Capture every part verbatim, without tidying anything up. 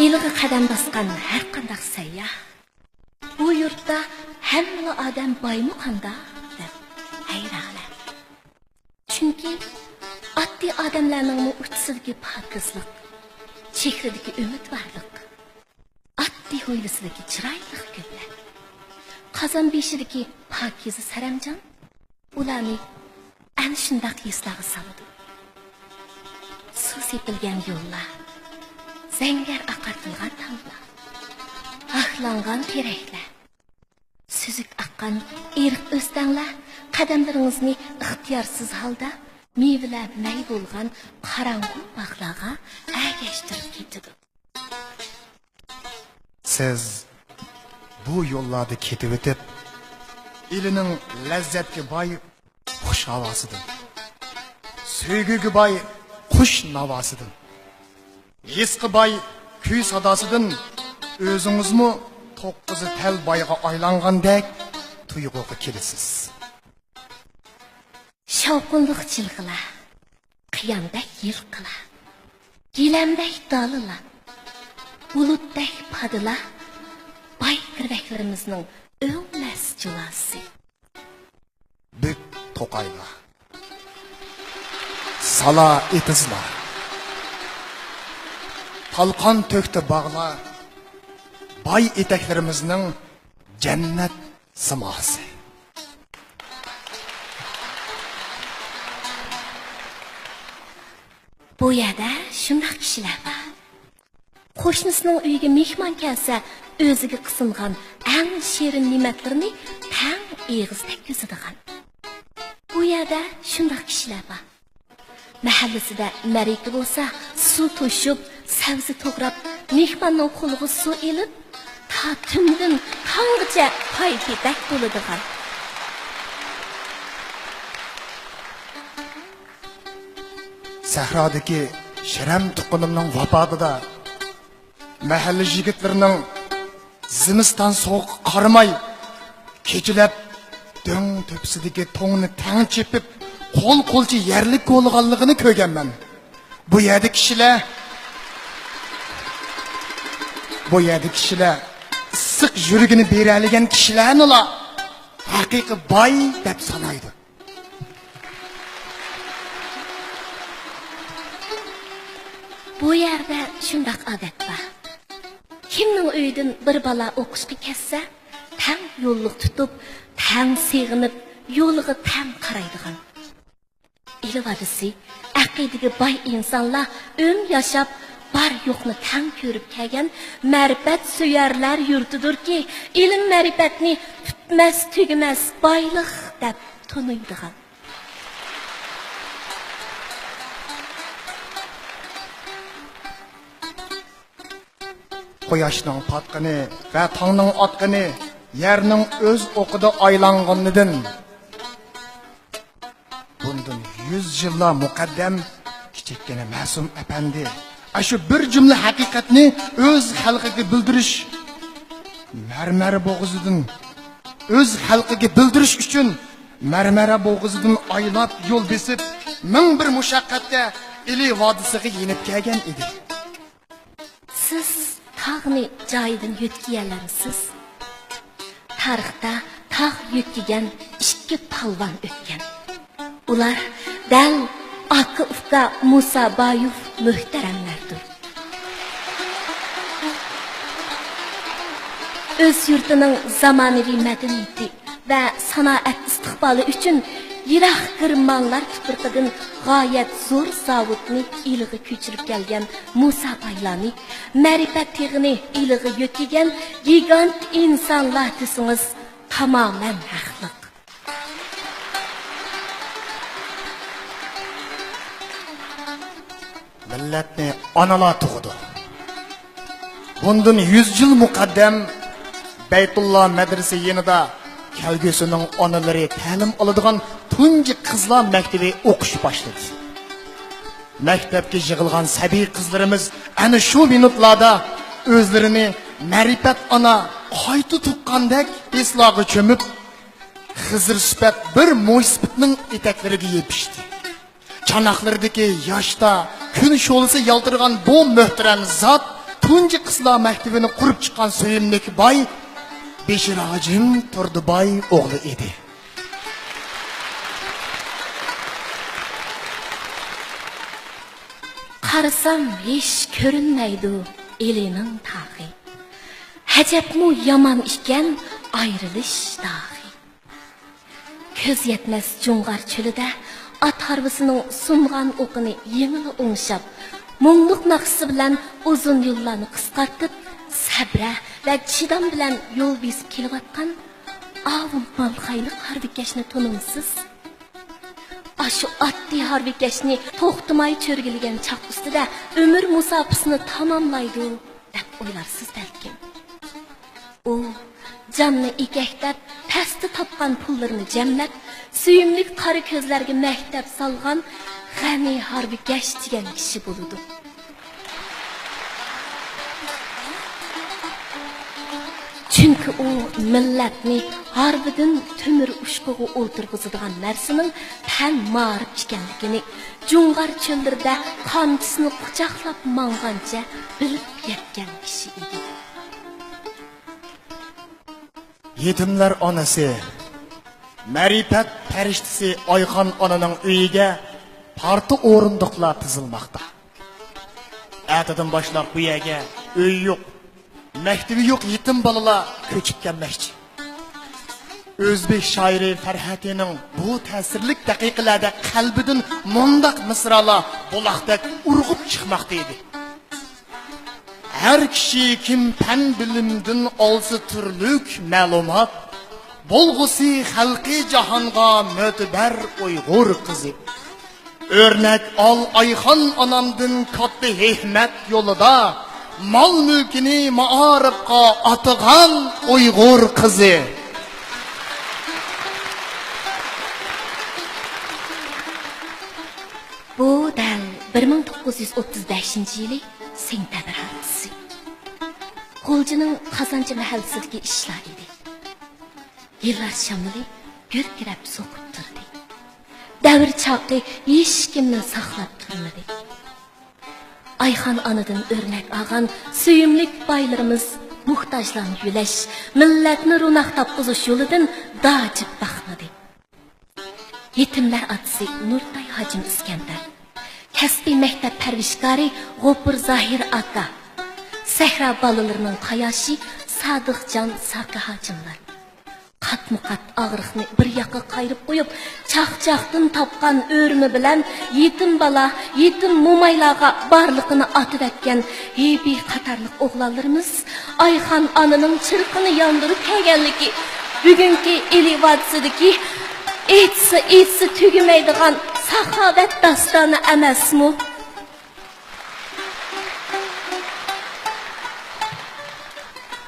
ئىلىغا قەدەم باسقان ھەر قانداق سەيياھ، بۇ يۇرتتا ھەممىلا ئادەم بايمۇ قانداق دەپ ھەيرانە. چۈنكى ئاددىي ئادەملەرنىڭمۇ ئۇچىسىدىكى پاكىزلىق، چېھرىدىكى ئۈمىدۋارلىق، ئاددىي ھويلىسىدىكى چىرايلىق گۈللەر، قازان بېشىدىكى پاكىزە سەرەمجان ئۇلارنى ئەنە شۇنداق ھېسلارغا سالىدۇ. سۇ سېپىلگەن يوللار، زەڭگەر ئاقارتىلغان تاملار، ھاكلانغان تېرەكلەر، سۈزۈك ئاققان ئېرىق ئۆستەڭلەر قەدەملىرىڭىزنى ئىختىيارسىز ھالدا مېۋىلەر مەي بولغان قاراڭغۇ باغلارغا ئەگەشتۈرۈپ كېتىدۇ. سىز بۇ يوللاردا كېتىۋېتىپ، ئىلىنىڭ لەززەتكە باي خۇش ھاۋاسىدىن، سۆيگۈگە باي قۇش ناۋاسىدىن، ھېسقا باي كۈي ساداسىدىن ئۆزىڭىزمۇ توققۇزى تەل بايغا ئايلانغاندەك تۇيغۇغا كېلىسىز. شاۋقۇنلۇق جىلغىلار، قىيامدەك يىلقىلار، گىلەمدەك دالىلار، بۇلۇتتەك پادىلار، باي گىرۋەكلىرىمىزنىڭ ئۆڭمەس جۇلاسى. بۈك توقايلار، سالا ئېتىزلار، تالقان تۆكتە باغلار، باي ئېتەكلىرىمىزنىڭ جەننەت سىماسى. بۇ يەردە شۇنداق كىشىلەر بار. قوشنىسىنىڭ ئۆيىگە مېھمان كەلسە، ئۆزىگە قىسىنغان ئەڭ شېرىن نېمەتلىرىنى تەڭ ئېغىز تەگكۈزىدىغان. بۇ يەردە شۇنداق كىشىلەر بار. مەھەللىسىدە مەرىكە بولسا، سۇ توشۇپ، سەۋزە توغراپ، مېھماننىڭ قولىغا سۇ ئېلىپ، تا تۈندىن تاڭغىچە پايپېتەك بولىدىغان. سەھرادىكى شىرەم تۇغقىنىمنىڭ ۋاپاتىدا مەھەللە يىگىتلىرىنىڭ زىمىستان سوغۇقىغا قارىماي، كېچىلەپ دۆڭ تۆپىسىدىكى تۇڭنى تەڭ چېپىپ، قول-قولچە يەرلىك كولىغانلىقىنى كۆرگەنمەن. بۇ يەردە كىشىلەر، بۇ يەردە كىشىلەر ئىسسىق يۈرىكىنى بېرەلىگەن كىشىلەرنىلا ھەقىقىي باي دەپ سانايدۇ. بۇ يەردە شۇنداق ئادەت بار. كىمنىڭ ئۆيىدىن بىر بالا ئوقۇشقا كەتسە، تەڭ يوللۇق تۇتۇپ، تەڭ سېغىنىپ، يولىغا تەڭ قارايدىغان. ئىلى ۋادىسى، ئەقىدىگە باي ئىنسانلار ئۆمۈر ياشاپ، بار يوقنى تەڭ كۆرۈپ كەلگەن مەرىپەت سۆيەرلەر يۇرتىدۇركى، ئىلىم مەرىپەتنى پۈتمەس تۈگىمەس بايلىق دەپ تونۇيدىغان. قۇياشنىڭ پاتقىنى ۋە تاڭنىڭ ئاتقىنى يەرنىڭ ئۆز ئوقىدا ئايلانغىنىدىن بۇندىن يۈز يىللار مۇقەددەم كىچىككىنە مەسۇم ئەپەندى ئاشۇ بىر جۈملە ھەقىقەتنى ئۆز خەلقىگە بىلدۈرۈش، مەرمەر بوغۇزىدىن، ئۆز خەلقىگە بىلدۈرۈش ئۈچۈن مەرمەر بوغۇزىدىن ئايلاپ يول بېسىپ، مىڭ بىر مۇشەققەتتە ئىلى ۋادىسىغا يېنىپ كەلگەن ئىدى. سىز تاغنى جايىدىن يۆتكىيەلەمسىز؟ تارىختا تاغ يۆتكىگەن ئىككى پالۋان ئۆتكەن. ئۇلار دەل ئاكا-ئۇكا مۇسا بايوف مۆھتەرەملەردۇر. ئۆز يۇرتىنىڭ زامانىۋى مەدەنىيىتى ۋە سانائەت ئىستىقبالى ئۈچۈن يىراق گېرمانلار تۇپرىقىدىن غايەت زور زاۋۇتنى ئىلىغا كۆچۈرۈپ كەلگەن مۇسا بايلارنى، مەرىپەت تېغىنى ئىلىغا يۆتكىگەن گىگانت ئىنسانلار دېسىڭىز تامامەن ھەقلىق. مىللەتنى ئانىلار تۇغىدۇ. بۇندىن يۈز يىل مۇقەددەم بەيتۇللا مەدرىسە يېنىدا كەلگۈسىنىڭ ئانىلىرى تەلىم ئالىدىغان تۇنجى قىزلار مەكتىپى ئوقۇش باشلىدى. مەكتەپكە يىغىلغان سەبىي قىزلىرىمىز ئەنە شۇ مىنۇتلاردا ئۆزلىرىنى مەرىپەت ئانا قايتا تۇغقاندەك ھېسلارغا چۆمۈپ، خىزىر سۈپەت بىر موي سۈپىتىنىڭ ئېتەكلىرىگە يېپىشتى. چاناقلىرىدىكى ياشتا كۈن شولىسى يالتىرىغان بۇ مۆھتەرەم زات تۇنجى قىزلار مەكتىۋىنى قۇرۇپ چىققان سۆيۈملۈك باي بېشىر ھاجىم تۇردىباي ئوغلى ئىدى. قارىسام، ھېچ كۆرۈنمەيدۇ ئىلىنىڭ تاغى. ئەجەبمۇ يامان ئىكەن ئايرىلىش داغى. كۆز يەتمەس جۇڭغار چۆلىدە ئات ھارۋىسىنىڭ سۇنغان ئوقىنى يېڭىلا ئوڭشاپ، مۇڭلۇق ناخشىسى بىلەن ئۇزۇن يوللارنى قىسقارتىپ، سەبرە ۋە چىدام بىلەن يول بېسىپ كېلىۋاتقان ئاۋۇ مالخايلىق ھارۋىكەشنى تونۇمسىز؟ ئاشۇ ئاددىي ھارۋىكەشنى توختىماي چۆرگىلىگەن چاق ئۈستىدە ئۆمۈر مۇساپىسىنى تاماملايدۇ، دەپ ئويلارسىز بەلكىم. ئۇ جاننى ئېكەكلەپ، پەستە تاپقان پۇللىرىنى جەملەپ، سۆيۈملۈك قارا كۆزلەرگە مەكتەپ سالغان غەنى ھارۋىكەش دېگەن كىشى بولىدۇ. چۈنكى ئۇ مىللەتنى ھارۋىدىن تۆمۈر ئۇچقۇغا ئولتۇرغۇزىدىغان نەرسىنىڭ پەن مائارىپ ئىكەنلىكىنى جۇڭغار چۆللىرىدە قامچىسىنى قۇچاقلاپ ماڭغانچە بىلىپ يەتكەن كىشى ئىدى. يېتىملەر ئانىسى، مەرىپەت پەرىشتىسى ئايخان ئانىنىڭ ئۆيىگە پارتا ئورۇندۇقلار تىزىلماقتا. ئەتىدىن باشلاپ بۇ يەرگە ئۆيى يوق، مەكتىۋى يوق يېتىم بالىلار كۆچۈپ كەلمەكچى. ئۆزبېك شائىرى فەرھەتىنىڭ بۇ تەسىرلىك دەقىقىلەردە قەلبىدىن مۇنداق مىسرالار بۇلاقتەك ئۇرغۇپ چىقماقتا ئىدى. ھەر كىشى كىم پەن بىلىمدىن ئالسا تۈرلۈك مەلۇمات، بولغۇسى خەلقى جاھانغا مۆتىبەر ئۇيغۇر قىزى. ئۆرنەك ئال ئايخان ئانامدىن كاتتا ھېكمەت يولىدا، مال-مۈلكىنى مائارىپقا ئاتىغان ئۇيغۇر قىزى. بۇ دەل بىر مىڭ توققۇز يۈز ئوتتۇز بەشىنچى يىلى سېنتەبىر ھارپىسى. غۇلجىنىڭ قازانچى مەھەللىسىدىكى ئىشلار ئىدى. يىللار شامىلى گۈركىرەپ سوقۇپ تۇردى. دەۋر چاقى ھېچكىمنى ساقلاپ تۇرمىدى. ئايخان ئانىدىن ئۆرنەك ئالغان سۆيۈملۈك بايلىرىمىز موھتاجلارنى يۆلەش، مىللەتنى روناق تاپقۇزۇش يولىدىن داجىپ باقمىدى. يېتىملەر ئاتىسى نۇرتاي ھاجىم ئىسكەندەر، كەسپىي مەكتەپ پەرۋىشكارى غوپۇر زاھىر ئاكا، سەھرا بالىلىرىنىڭ قاياشى سادىقجان ساكا ھاجىملار، قاتمۇ قات ئاغرىقنى بىر ياققا قايرىپ قويۇپ، چاقچاقتىن تاپقان ئۆرۈمى بىلەن يېتىم بالا، يېتىم مومايلارغا بارلىقىنى ئاتىۋەتكەن ھېبېي قاتارلىق ئوغلانلىرىمىز ئايخان ئانىنىڭ چىرىقىنى ياندۇرۇپ كەلگەنلىكى، بۈگۈنكى ئىلى ۋادىسىدىكى ئېيتسا، ئېيتسا تۈگىمەيدىغان ساخاۋەت داستانى ئەمەسمۇ؟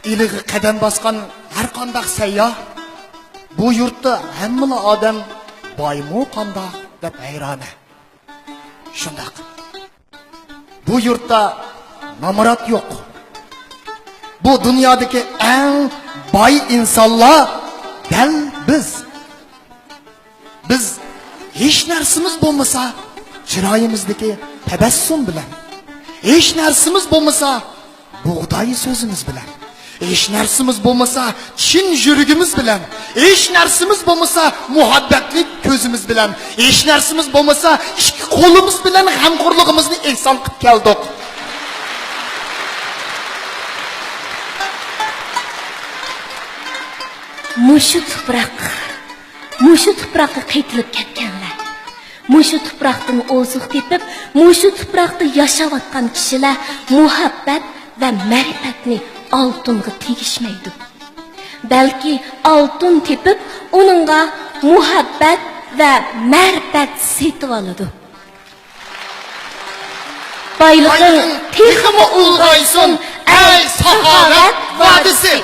ئىلىغا قەدەم باسقان ھەر قانداق سەيياھ بۇ يۇرتتا ھەممىلا ئادەم بايمۇ قانداق دەپ ھەيرانە. شۇنداق. بۇ يۇرتتا نامرات يوق. بۇ دۇنيادىكى ئەڭ باي ئىنسانلار دەل بىز. بىز ھېچ نەرسىمىز بولمىسا، چىرايىمىزدىكى تەبەسسۇم بىلەن، ھېچ نەرسىمىز بولمىسا، بۇغداي سۆزىمىز بىلەن، ھېچ نەرسىمىز بولمىسا، چىن يۈرىكىمىز بىلەن، ھېچ نەرسىمىز بولمىسا، مۇھەببەتلىك كۆزىمىز بىلەن، ھېچ نەرسىمىز بولمىسا، ئىككى قولىمىز بىلەن غەمخورلۇقىمىزنى ئېھسان قىلىپ كەلدۇق. مۇشۇ تۇپراق، مۇشۇ تۇپراققا قېتىلىپ كەتكەنلەر، مۇشۇ تۇپراقتىن ئوزۇق تېپىپ، مۇشۇ تۇپراقتا ياشاۋاتقان كىشىلەر مۇھەببەت ۋە مەرىپەتنى ئالتۇنغا تېگىشمەيدۇ. بەلكى ئالتۇن تېپىپ، ئۇنىڭغا مۇھەببەت ۋە مەرىپەت سېتىۋالىدۇ. بايلىقىڭ تېخىمۇ ئۇلغايسۇن، ئەي ساخاۋەت ۋادىسى!